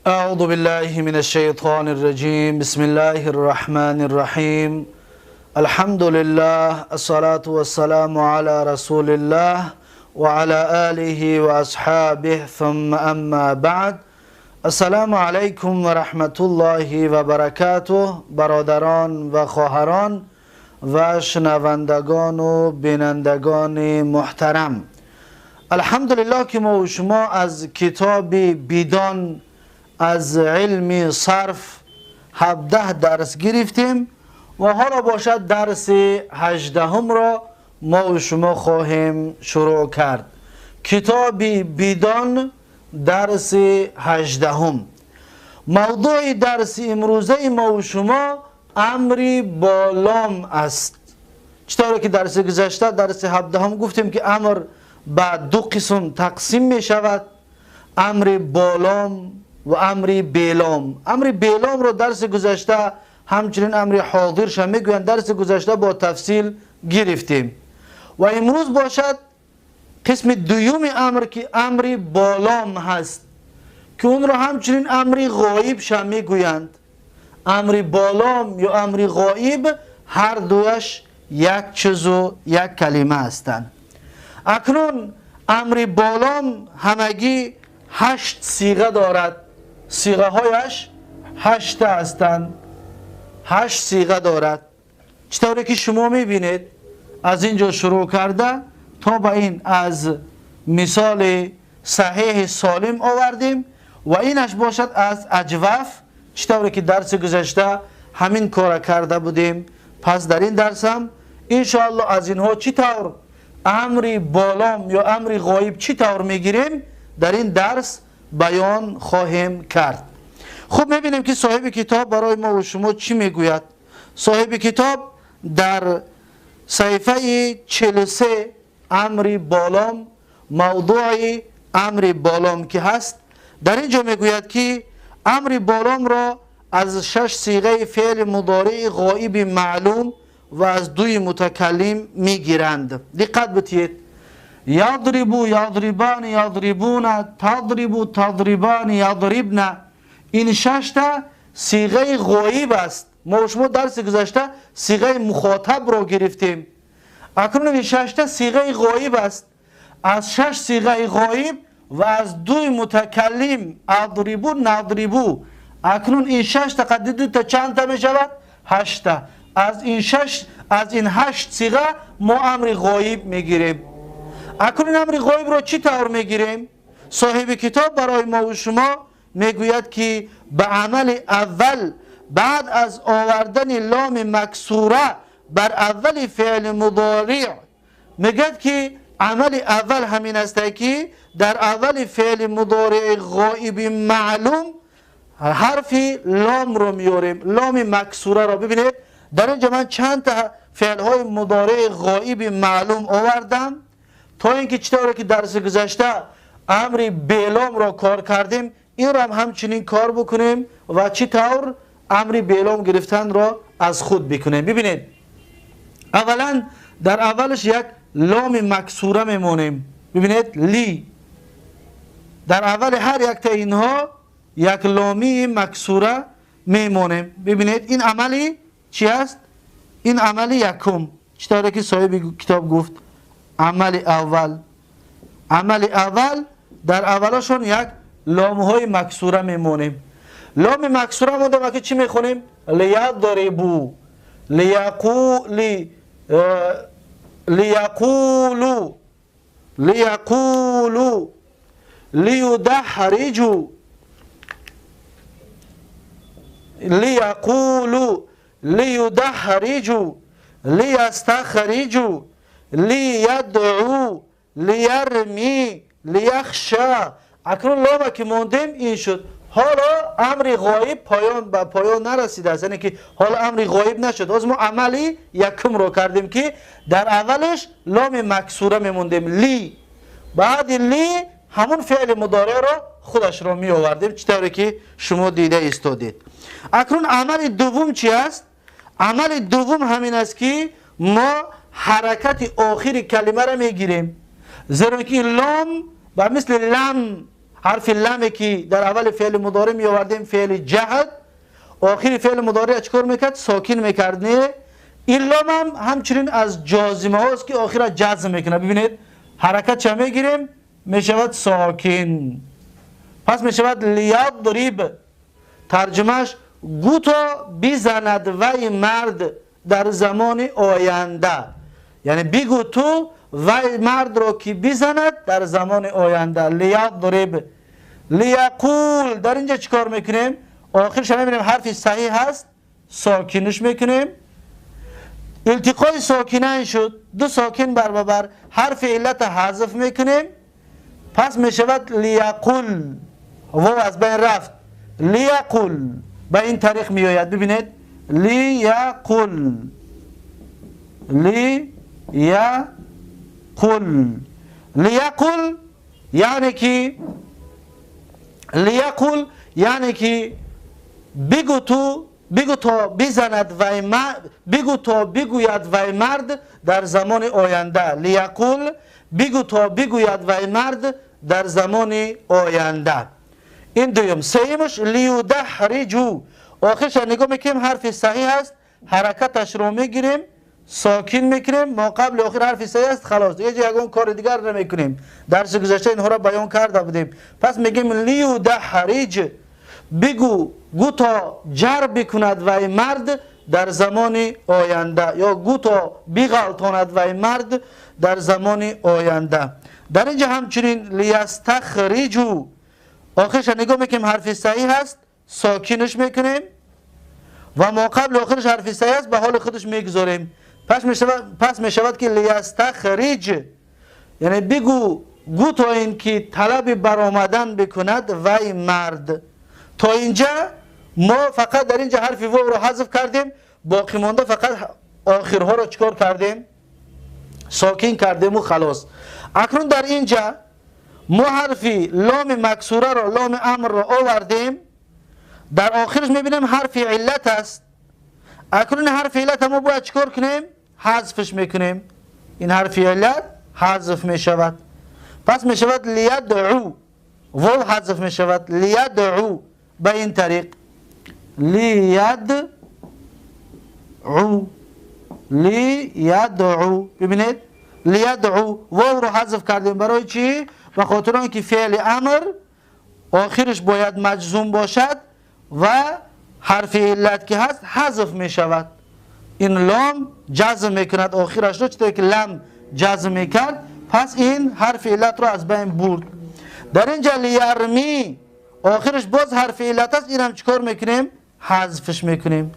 أعوذ بالله من الشيطان الرجيم. بسم الله الرحمن الرحيم. الحمد لله، الصلاة والسلام على رسول الله وعلى آله وأصحابه، ثم أما بعد. السلام علیکم و رحمت الله و برکاته. برادران و خواهران و شنوندگان و بینندگان محترم، الحمدلله که ما و شما از کتاب بیدان از علم صرف 17 درس گرفتیم و حالا باشد درس 18 را ما و شما خواهیم شروع کرد. کتاب بیدان درس 18. موضوع درس امروزه ما و شما امری با لام است. چطور که درس گذشته، درس 17 گفتیم که امر به دو قسم تقسیم می شود: امر با لام و امر بیلام. امر بیلام رو درس گذشته، همچنین امر حاضرش میگویند، درس گذشته با تفصیل گرفتیم و امروز باشد قسم دوم امر که امر با لام هست که اون رو همچنین امر غایب شم میگویند. امر با لام یا امر غایب هر دویش یک چیز و یک کلمه هستند. اکنون امر با لام همگی 8 صیغه دارد. صیغه هایش 8 هستند. 8 صیغه دارد. چطوری که شما میبینید از اینجا شروع کرده تا به این از مثال صحیح سالم آوردیم و اینش باشد از اجوف، چطوری که درس گذشته همین کار کرده بودیم. پس در این درس هم انشاءالله از اینها چطور امر با لام یا امر غایب چطور میگیریم در این درس بیان خواهیم کرد. خب میبینیم که صاحب کتاب برای ما و شما چی میگوید. صاحب کتاب در صفحه 43 امر با لام، موضوع امر با لام که هست، در اینجا میگوید که امر با لام را از 6 صیغه فعل مضارع غایب معلوم و از دوی متکلم میگیرند. دقت بتید: یضرب، یضربان، یضربون، تضرب، تضربان، یضربن. این 6 تا صیغه غایب است. ما شما درس گذشته صیغه مخاطب را گرفتیم. اکنون این 6 تا صیغه غایب است. از 6 صیغه غایب و از دوی متکلم اضربو، نضربو، اکنون این 6 تا قد دو تا چند تا می شود؟ 8 تا. از این 6، از این 8 صیغه ما امر غایب میگیریم. اکنون امر غایب را چی طور میگیریم؟ صاحب کتاب برای ما و شما میگوید که به عمل اول بعد از آوردن لام مکسوره بر اول فعل مضارع، میگوید که عمل اول همین است که در اول فعل مضارع غایب معلوم حرف لام رو میاریم، لام مکسوره را. ببینید در اینجا من چند تا فعل های مضارع غایب معلوم آوردم تا اینکه چطور که درس گذشته امر بیلام را کار کردیم، این را هم همچنین کار بکنیم و چطور امر بیلام گرفتن را از خود بکنیم. ببینید اولا در اولش یک لام مکسوره میمونیم. ببینید لی، در اول هر یک تا اینها یک لامی مکسوره میمونیم. ببینید این عملی چی است؟ این عمل یکم، چطوری که صاحب کتاب گفت عمل اول. عمل اول در اولشون یک لام های مکسوره میمونیم. لام مکسوره مونده که چی میخونیم؟ لیضربو، لیقو، لیقولو، لیقولو، لیدحرجو، لیقولو، لیدحرجو، لیستخرجو، لیدعو، لیرمی، لیخشا. اکنون لام که موندیم این شد. حالا امر غایب پایان به پایان نرسیده است، یعنی که حالا امر غایب نشد. از ما عملی یکم رو کردیم که در اولش لام مکسوره میموندیم لی، بعد لی همون فعل مضارع را خودش را می آوردیم چطوری که شما دیده ایستادید. اکنون عمل دوم چی است؟ عمل دوم همین است که ما حرکت آخر کلمه را میگیریم، زیرا که لام به مثل لم حرف لام که در اول فعل مضارع می آوردیم، فعل جهد، آخر فعل مضارع چیکار میکرد؟ ساکن میکرد. نه، این لام هم همچنین از جازمه هاست که آخر جزم میکنه. ببینید حرکت چه میگیریم؟ میشود ساکن. پس میشود لیضرب، ترجمهش گو تا بزند وی مرد در زمان آینده، یعنی بگو تو وی مرد را که بزند در زمان آینده. لیضرب. لیقول، در اینجا چیکار میکنیم؟ آخرش میبینیم حرف صحیح هست، ساکنش میکنیم. التقای ساکنین شد، دو ساکن برابر، حرف علت حذف میکنیم، پس میشود لیقول، واو از بین رفت، لیقول به این طریق میآید. ببینید لیقول، لیقول، لیقول یعنی که، لیقول یعنی که بگو تو، بگو تا بزند وی مرد، بگو تا بگوید وی مرد در زمان آینده. لیقول، بگو تا بگوید وی مرد در زمان آینده. این دویم. سیمش لیودحرجو، آخرش نگاه میکنیم حرف صحیح است، حرکتش رو میگیریم، ساکن میکنیم، ما قبل آخر حرف صحیح است، خلاص دیگه یگان کار دیگر نمیکنیم. درس گذشته اینها را بیان کرده بودیم. پس میگیم لیودحرج، بگو گو تا جر بکند وی مرد در زمان آینده، یا گو تا بغلطاند وی مرد در زمان آینده. در اینجا همچنین لیستخرجو، آخرش نگاه میکنیم حرف صحیح هست، ساکنش میکنیم و ما قبل آخرش حرف صحیح است، به حال خودش میگذاریم. پس میشود که لیستخرج، یعنی بگو گو تا این که طلب برآمدن بکند وی مرد. تا اینجا ما فقط در اینجا حرف واو رو حذف کردیم، باقی مانده فقط آخرها رو چکار کردیم؟ ساکن کردیم و خلاص. اکنون در اینجا ما حرف لام مکسوره رو، لام امر رو آوردیم، در آخرش میبینیم حرف علت است. اکنون حرف علت ما باید چکار کنیم؟ حذفش میکنیم. این حرف علت حذف میشود، پس میشود لیدعو، واو حذف میشود، لیدعو به این طریق، لیدعو، لیدعو. ببینید لیدعو، واو رو حذف کردیم برای چی؟ به خاطر اینکه فعل امر آخرش باید مجزوم باشد و حرف علت که هست حذف می شود. این لام جزم میکند آخرش رو، چطور که لام جزم میکرد، پس این حرف علت رو از بین برد. در اینجا لیرمی، آخرش باز حرف علت است، این هم چیکار میکنیم؟ حذفش میکنیم.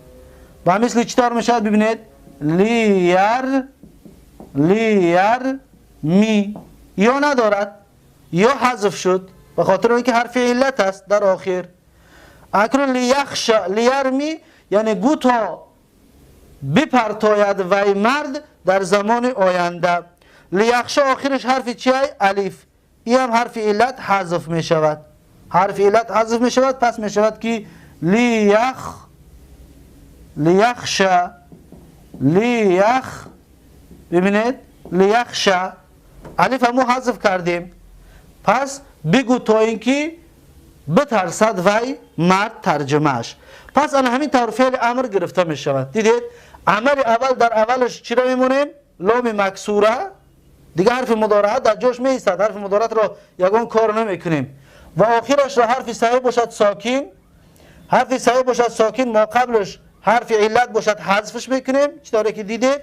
و مثل چطور میشود؟ ببینید لیر، لیر می، یا ندارد یا حذف شد به خاطر اینکه حرف علت است در آخر. اکنون لیخش، لیرمی یعنی گو تا بپرتاید وی مرد در زمان آینده. لیخش آخرش حرف چیه؟ الف، این هم حرف علت حذف می شود، حرف علت حذف می شود، پس می شود که لیخ، لیخش، لیخ، ببینید لیخش، الف همو حذف کردیم، پس بگو تا اینکه بترسد وی مرد، ترجمهش. پس انا همین طور فعل امر گرفته می شود. دیدید عمل اول در اولش چی را میمونیم؟ لام مکسوره، دیگه حرف مضارعه در جاش می ایستد، حرف مضارعه را یگان کار نمیکنیم، و آخرش را حرف صحیح باشد ساکن، حرف صحیح باشد ساکن، ما قبلش حرف علت باشد حذفش میکنیم، چطوری که دیدید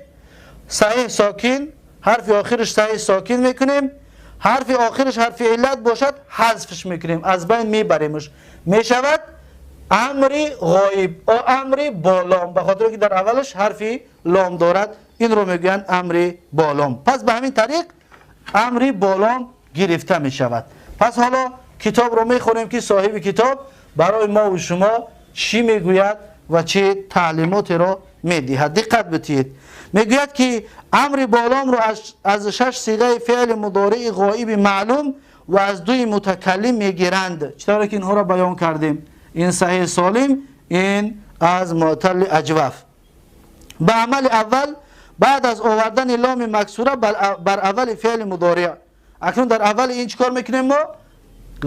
صحیح ساکن، حرف آخرش صحیح ساکن میکنیم، حرف آخرش حرف علت باشد حذفش میکنیم، از بین میبریمش، میشود امری غایب او امری بالام، به خاطر که در اولش حرف لام دارد، این رو میگن امری بالام. پس به همین طریق امری بالام گرفته میشود. پس حالا کتاب رو میخونیم که صاحب کتاب برای ما و شما چی میگوید و چه تعلیمات را میدهد. دقت بدهید. میگوید که امر بالام رو از شش صیغه فعل مضارع غایب معلوم و از دوی متکلم میگیرند. چطور که اینها را بیان کردیم، این صحیح سالم، این از معتل اجوف. به عمل اول بعد از آوردن لام مکسوره بر اول فعل مضارع. اکنون در اول این چیکار میکنیم؟ ما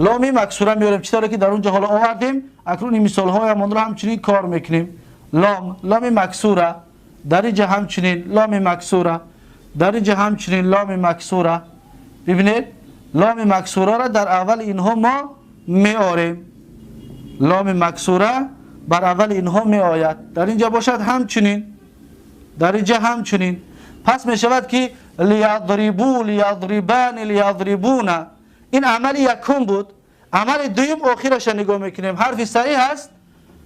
Ломи максура меорем. Чӣ тавре ки дар он ҷо ҳоло овардем, акнун ин мисолҳоямонро ҳамчунин кор мекунем. Лом, ломи максура, дар инҷа ҳамчунин ломи максура, дар инҷа ҳамчунин ломи максура. Бибинед, ломи максураро дар аввали инҳо мо меорем. Ломи максура бар аввали инҳо меояд. Дар инҷа бошад ҳамчунин, дар инҷа ҳамчунин. Пас мешавад ки лиядрибу, лиядрибани, лиядрибуна. Ин амали якум буд. Амали дуюм, охираша нигоҳ мекунем. Ҳарфи саҳиҳ ҳаст,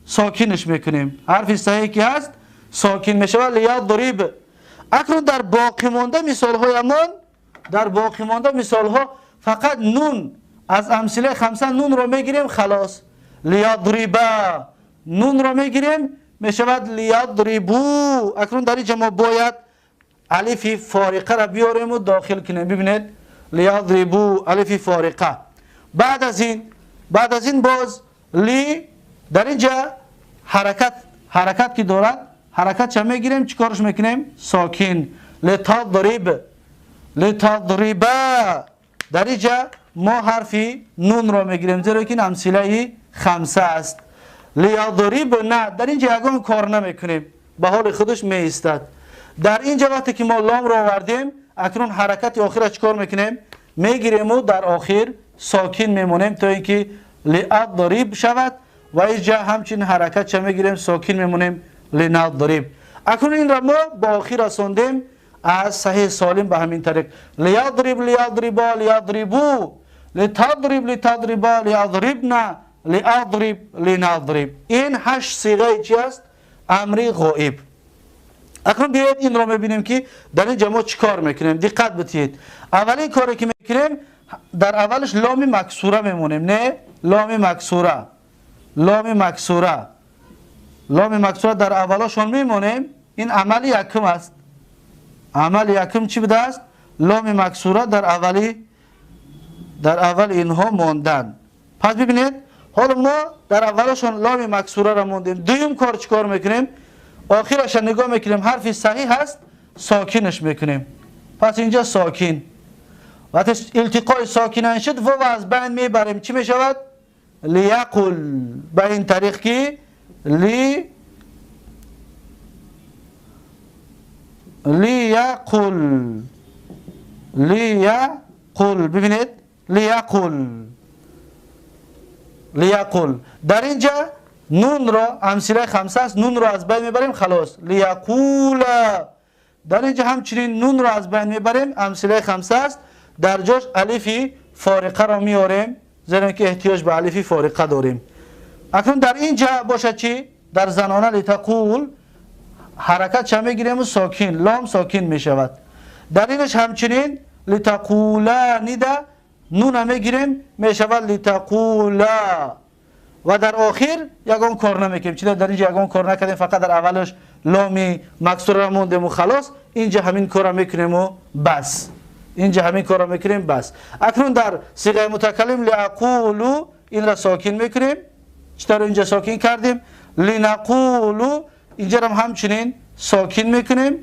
сокинаш мекунем. Ҳарфи саҳиҳ ки ҳаст, сокин мешавад, лиядриб. Акнун дар боқӣ монда мисолҳоямон, дар боқӣ монда мисолҳо фақат нун аз амсилаи хамса нунро мегирем, халос. Лиядриба, нунро мегирем, мешавад лиядрибу. Акнун дар инҷа мо бояд алифи фориқаро биёрему дохил кунем. Бибинед, лиядрибу, алифи фориқа. Баъд аз ин боз ли, дар инҷа ҳаракат, ҳаракат ки дорад, ҳаракатша мегирем. Чӣ корш мекунем? Сокин. Литадриб, литадриба. Дар инҷа мо ҳарфи нунро мегирем, зеро ки ин амсилаи хамса аст. Лиядрибна, дар инҷа ягон кор намекунем, ба ҳоли худаш меистад. Дар инҷа вақте ки мо ломро овардем, акнун ҳаракати охира чӣ кор мекунем? Мегирему дар охир сокин мемонем, то ин ки лиадриб шавад. Ва инҷа ҳамчунин ҳаракатша мегирем, сокин мемонем, линадриб. Акнун инро мо ба охир расондем аз саҳеҳ солим ба ҳамин тариқ: лиядриб, лиядрибо, лиядрибу, литадриб, литадриба, лиядрибна, лиадриб, линадриб. Ин ҳашт сиғаи чи аст? Амри ғоиб. Акнун биёед, инро мебинем ки дар ин ҷа мо чӣ кор мекунем. Диққат битиҳед. Аввалин коре ки мекунем, дар аввалаш ломи максура мемонем. Не, ломи максура, ломи максура, ломи максура дар аввалошон мемонем. Ин амали якум аст. Амали якум чӣ будааст? Ломи максура дар аввали инҳо мондан. Пас бибинед, ҳоло мо дар аввалошон ломи максураро мондем. Дуюм кор чӣ кор мекунем? Охираша нигоҳ мекунем. Ҳарфи саҳиҳ ҳаст, сокинаш мекунем. Пас инҷа сокин. Вақте илтиқои сокинан шуд, вова аз байн мебарем. Чӣ мешавад? Лияқул. Ба ин тариқ ки ли, лияқул, лияқул. Бибинед, лияқул, лияқул. Дар инҷа нунро, амсилаи хамса аст, нунро аз байн мебарем, халос, лияқула. Дар инҷа ҳамчунин нунро аз байн мебарем, амсилаи хамса аст, дар ҷош алифи фориқаро меорем, зеро ки эҳтиёҷ ба алифи фориқа дорем. Акнун дар инҷа бошад чӣ? Дар занона литақул ҳаракат ча мегирему сокин, лом сокин мешавад. Дар инаш ҳамчунин литақула нида нуна мегирем, мешавад литақула. Ва дар охир ягон кор намекунем. Чида дар инҷа ягон кор накардем? Фақат дар аввалаш ломи максура мондему, халос. Инҷа ҳамин корро мекунему, бас. Инҷа ҳамин корро мекунем, бас. Акнун дар сиғаи мутакаллим лиақулу, инра сокин мекунем. Чӣ тавр инҷа сокин кардем? Линақулу, инҷарам ҳамчунин сокин мекунем,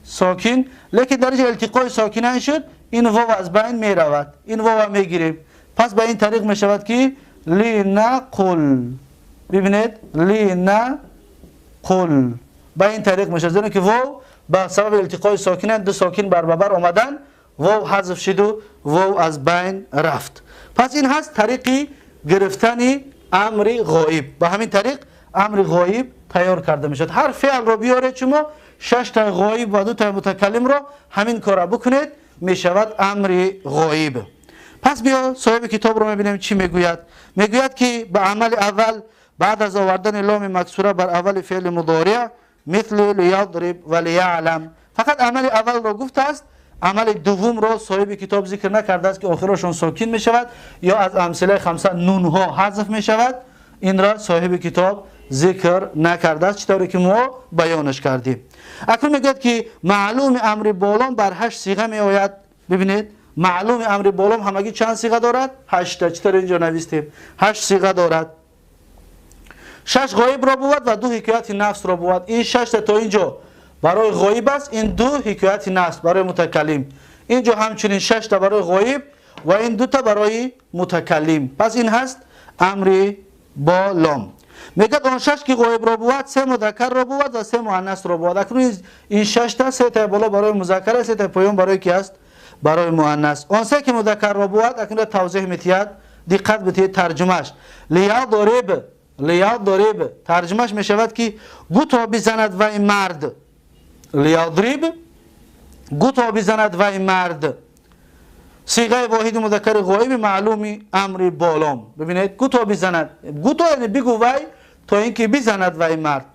сокин. Лекин дар инҷа илтиқои сокинан шуд, ин вов аз байн меравад, ин вова мегирем. Пас ба ин тариқ мешавад ки линақул. Бибинед, линақул, ба ин тариқ мешавад, зеро ки вов ба сабаби илтиқои сокинан, ду сокин барбабар омадан, вов ҳазф шиду вов аз байн рафт. Пас ин ҳаст тариқи гирифтани амри ғоиб. Ба ҳамин тариқ амри ғоиб тайёр карда мешавад. Ҳар феълро биёред шумо, шаштаи ғоиб ва дутаи мутакаллимро ҳамин кора бикунед, мешавад амри ғоиб. Пас биё, соҳиби китобро мебинем, чӣ мегӯяд. Мегӯяд ки ба амали аввал баъд аз овардани ломи максура бар аввали феъли мудориъ, мисли лиядриб ва лияълам. Фақат амали аввалро гуфтааст, амали дуввумро соҳиби китоб зикр накардааст, ки охирошон сокин мешавад ё аз амсилаи хамса нунҳо ҳазф мешавад. Инро соҳиби китоб зикр накардааст, чӣ тавре ки мо баёнаш кардем. Акнун мегӯяд ки маълуми амри болом бар ҳашт сиға меояд. Бибинед, маълуми амри болом ҳамагӣ чанд сиға дорад? Ҳашта. Чӣ тавр инҷо навистем, ҳашт сиға дорад. Шаш ғоибро бувад ва ду ҳикояти нафсро бувад. Ин шашта то инҷо барои ғоиб аст, ин ду ҳикояти нафс барои мутакаллим. Инҷо ҳамчунин шашта барои ғоиб و این دو تا برای متکلم. پس این هست امر با لام. میگه آن شش که غایب را بود سه مذکر را بود و سه مؤنث را بود. اکنون این شش تا سه تا بالا برای مذکر، سه تا پایین برای کی است؟ برای مؤنث. آن سه که مذکر را بود اکنون توضیح میتید، دقت بدهید ترجمهش. لیضرب، لیضرب ترجمهش میشود که گو تا بزند وای مرد. لیضرب گو تا بزند وای مرد. صیغه واحد مذکر غایب معلومی امر بالام. ببینید گو تا بزند، گو تا یعنی بگو وای تا اینکه بزند وای مرد.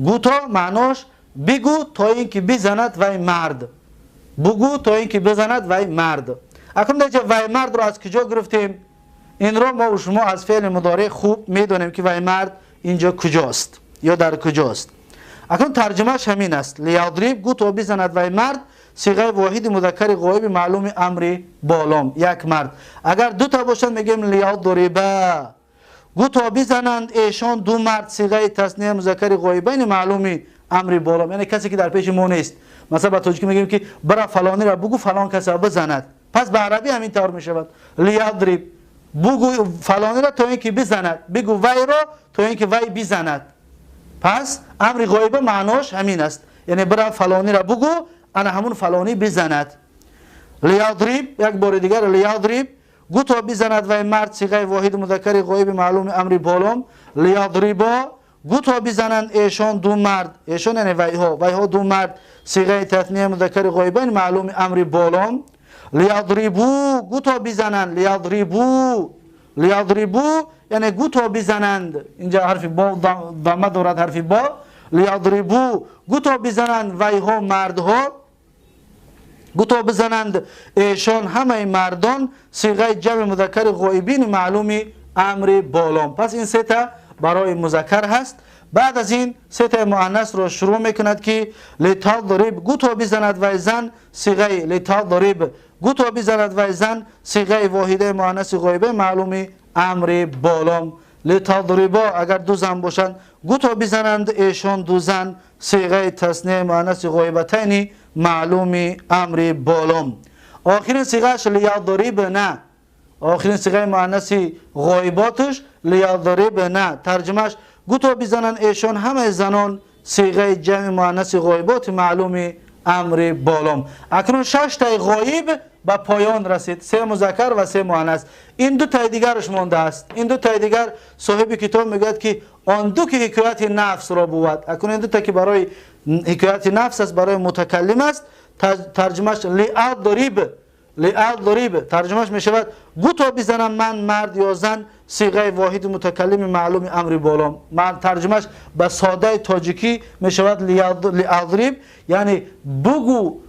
گو تا معناش بگو تا اینکه بزند وای مرد، بگو تا اینکه بزند وای مرد. اکنون دیگه وای مرد رو از کجا گرفتیم؟ این رو ما و شما از فعل مضارع خوب میدونیم که وای مرد اینجا کجاست یا در کجاست. اکنون ترجمهش همین است. لیضرب گو تا بزند وای مرد، صیغه واحد مذکر غایب معلوم امر بالام، یک مرد. اگر دو تا باشند میگیم لیضربا، گو تا بزنند ایشان دو مرد، صیغه تثنیه مذکر غایبین معلوم امر بالام، یعنی کسی که در پیش ما نیست. مثلا به تاجیکی میگیم که برا فلانی را بگو فلان کس را بزند. پس به عربی همین طور میشود. لیضرب بگو فلانی را تا اینکه بزند، بگو وی را تا اینکه وی بزند. پس امر غایب معناش همین است، یعنی برا فلانی را بگو انا همون فلانی بزند. لیضرب یک بار دیگر لیضرب گو تا بزند وی مرد، صیغه واحد مذکر غایب معلوم امر بالام. لیضربا گو تا بزنند ایشان دو مرد، ایشان یعنی ویها، ویها دو مرد، صیغه تثنیه مذکر غایبین معلوم امر بالام. لیضربو گو تا بزنند، لیضربو، لیضربو یعنی گو تا بزنند، اینجا حرف با ضمه دارد، حرف با. لیضربو گو تا بزنند ویها مردها، گو تا بزنند ایشان همه مردان، صیغه جمع مذکر غایبین معلوم امر بالام. پس این سه تا برای مذکر هست. بعد از این سه تا مؤنث را شروع میکند که لتضرب گو تا بزند وی زن، صیغه لتضرب گو تا بزند وی زن، صیغه واحده مؤنث غایبه معلوم امر بالام. لتضربا اگر دو زن باشند گو تا بزنند ایشان دو زن، صیغه تثنیه مؤنث غایبتین معلوم امر بالام. آخرین صیغهش لیضربن، آخرین صیغه مؤنث غایباتش لیضربن، ترجمهش گو تا بزنند ایشان همه زنان، صیغه جمع مؤنث غایبات معلوم امر بالام. اکنون شش تای غایب به پایان رسید، سه مذکر و سه مؤنث. این دو تای دیگرش مانده است. این دو تای دیگر صاحب کتاب میگوید که آن دو که حکایت نفس را بود. اکنون این دو تا که برای حکایت نفس است، برای متکلم است، ترجمهش لیضرب، لیضرب ترجمهش میشود گو تا بزنم من مرد یا زن، صیغه واحد متکلم معلوم امر بالام. من ترجمهش به ساده تاجیکی میشود لیضرب، یعنی بگو،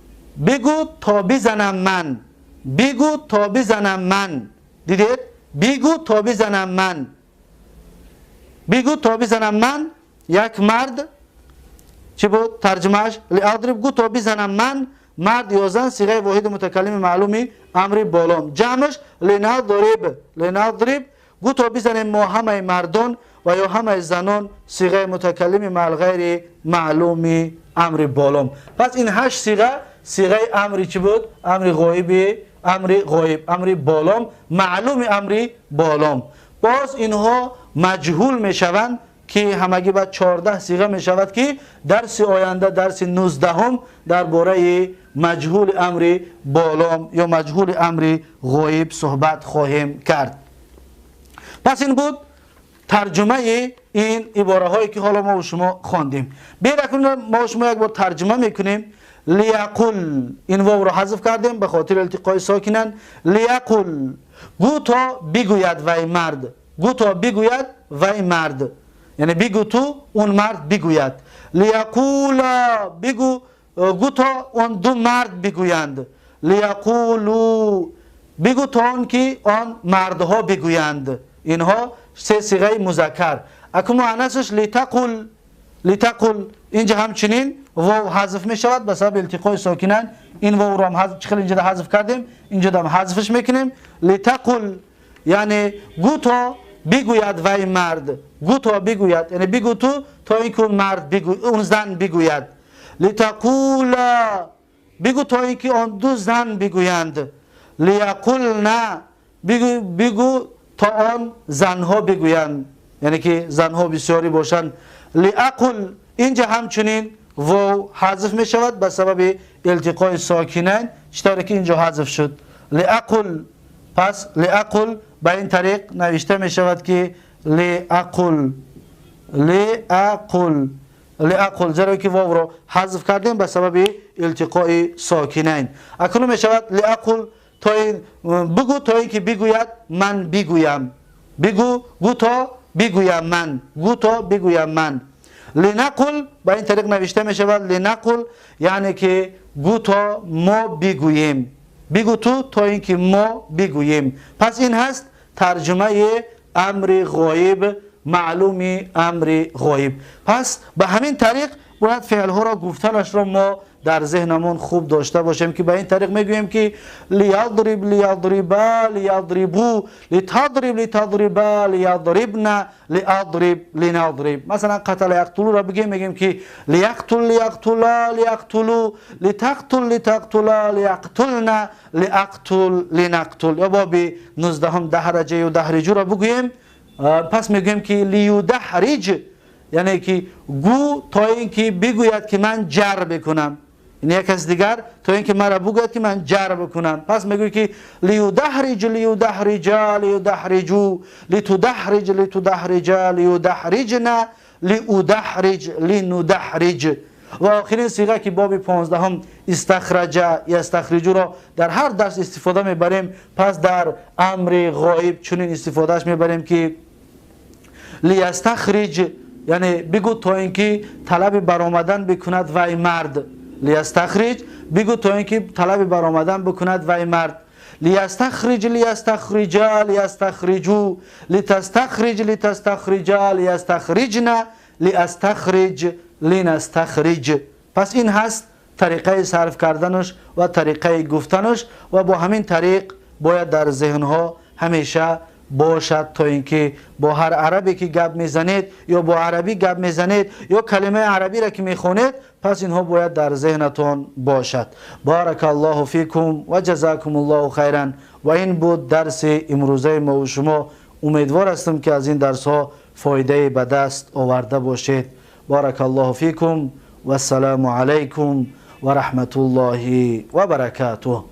بگو تا بزنم من، بگو تا بزنم من. دیدید؟ بگو تا بزنم من، بگو تا بزنم من، یک مرد چی بود ترجمهش؟ لیضرب گو تا بزنم من مرد یا زن، صیغه واحد متکلم معلومی امر بالام. جمعش لنضرب، لنضرب گو تا بزنیم ما همه مردان و یا همه زنان، صیغه متکلم مع غیر معلومی امر بالام. پس این هشت صیغه، صیغه امری چی بود؟ امر غایب، امر غایب، امر بالام، معلوم امر بالام. باز اینها مجهول میشوند که همگی بعد 14 صیغه میشود که درس آینده، درس 19 درباره مجهول امر بالام یا مجهول امر غایب صحبت خواهیم کرد. پس این بود ترجمه این عباره هایی که حالا ما و شما خواندیم. بیاید اکنون ما و شما یک بار ترجمه میکنیم. لیقل، این واو رو حذف کردیم به خاطر التقای ساکنن. لیقل گو تا بگوید وی مرد، گو تا بگوید وی مرد، یعنی بگو تو اون مرد بگوید. لیقولا بگو، گو تا اون دو مرد بگویند. لیقولو بگو تا آن که آن مردها بگویند. اینها سه صیغه مذکر. اکنون مؤنثش لیتقل، لیتقل اینجا همچنین واو حذف می شود به سبب التقای ساکنن. این واو رو هم حذف، اینجا حذف کردیم، اینجا هم حذفش میکنیم. لیتقل یعنی گو تا بگوید وی مرد، گو تا بگوید، یعنی بگو تو تا اینکه اون مرد بگو، اون زن بگوید. لیتقولا بگو تا اینکه آن دو زن بگویند. Лиякулна, бигӯ то он занҳо бигӯянд, яъне ки занҳо бисёрӣ бошанд. Лиақул, инҷа ҳамчунин вов ҳазф мешавад ба сабаби илтиқои сокинайн, чӣ тавре ки инҷо ҳазф шуд. Лиақул, пас лиақул ба ин тариқ навишта мешавад ки лиақул, лиақул, лиақул, зеро ки вовро ҳазф кардем ба сабаби илтиқои сокинайн. Акнун мешавад лиақул, то ин бигӯ то ин ки бигӯяд ман бигӯям, бигӯ, гӯ то бигӯям ман, гӯ то бигӯям ман. Линақул ба ин тариқ навишта мешавад линақул, яъне ки гӯ то мо бигӯем, бигӯ ту то ин ки мо бигӯем. Пас ин ҳаст тарҷумаи амри ғоиб, маълуми амри ғоиб. Пас ба ҳамин тариқ бояд феълҳоро гуфтанашро мо дар зеҳнамон хуб дошта бошем, ки ба ин тариқ мегӯем ки лиядриб, лиядриба, лиядрибу, литадриб, литадриба, лиядрибна, лиадриб, линадриб. Масалан қатала яқтулуро бигем, мегӯем ки лияқтул, лияқтула, лияқтулу, литақтул, литақтула, лияқтулна, лиақтул, линақтул. Ё боби 19 даҳраҷа юдаҳриҷуро бигӯем, пас мегӯем ки лиюдаҳриҷ, яъне ки гӯ то ин ки бигӯяд ки ман ҷар бикунам, ин як кас дигар то ин ки маро бигӯяд ки ман ҷар бикунам. Пас мегӯяд ки лиюдаҳриҷ, лиюдаҳриҷа, лиюдаҳриҷу, литудаҳриҷ, литудаҳриҷа, лиюдаҳриҷна, лиудаҳриҷ, линудаҳриҷ. Ва охирин сиға ки боби 15 истахраҷа ястахриҷуро дар ҳар дарс истифода мебарем, пас дар амри ғоиб чунин истифодааш мебарем ки лиястахриҷ, яъне бигӯ то ин ки талаби баромадан бикунад вай мард. Лиястахриҷ, бигӯ то ин ки талаби баромадан бикунад вай мард. Лиястахриҷ, лиястахриҷа, лиястахриҷу, литастахриҷ, литастахриҷа, лиястахриҷна, лиастахриҷ, линастахриҷ. Пас ин ҳаст тариқаи сарф карданаш ва тариқаи гуфтанаш, ва бо ҳамин тариқ бояд дар зеҳнҳо ҳамеша бошад, то ин ки бо ҳар арабе ки гап мезанед ё бо арабӣ гап мезанед ё калимаи арабиро ки мехонед, пас инҳо бояд дар зеҳнатон бошад. Барака Аллоҳу фикум ва ҷазакум Аллоҳу хайран. Ва ин буд дарси имрӯзаи мо ва шумо. Умедвор ҳастам ки аз ин дарсҳо фоидае ба даст оварда бошед. Барака Аллоҳу фикум, вассалому алайкум ва раҳматуллоҳи ва баракатуҳ.